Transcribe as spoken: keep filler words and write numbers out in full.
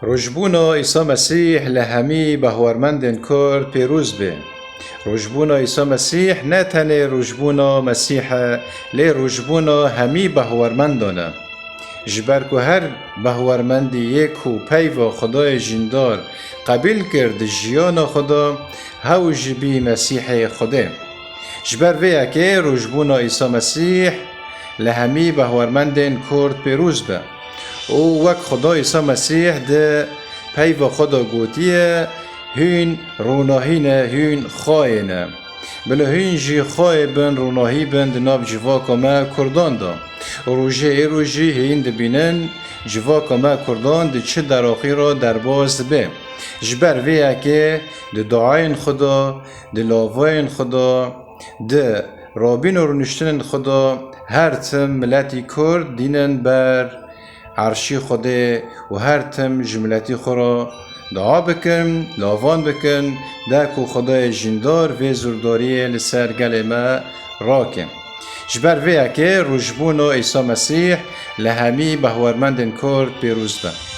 Rojbûna Îsa Mesîh li hemî bawermendên Kurd pêroz be. Rojbûna Îsa Mesîh ne tenê rojbûna Mesîh e, lê rojbûna hemî bawermendan e. Ji ber ku her bawermendî yê ku peyva Xwedayê jîndar qebîl kir di jiyana xwe de, hew ji bî Mesîhê Xwedê. Ji ber vê yekê rojbûna Îsa Mesîh li hemî bawermendên Kurd pêroz be. Û wek Xweda Îsa Mesîh di peyva xwe de gotiye, hûn ronahî ne, hûn xayê ne. Bila hûn jî xayê bin, ronahî bin di nav civaka me Kurdan de. Û rojê êro jî hûn dibînin civaka me Kurdan di çi deraqî re derbas dibe. Ji ber vê yekê di duayên xwe de, di lavayên xwe de, di rabîn û rûniştinên xwe de her tim miletî Kurd dînin ber erşî Xwedê û her tim ji miletî xwe re dua bikin, lavan bikin, de ku Xwedayê jîndar vê zordariyê li ser gelê me rake. Ji ber vê yekê rojbûna Îsa Mesîh li hemî bawermendên Kurd pêroz be.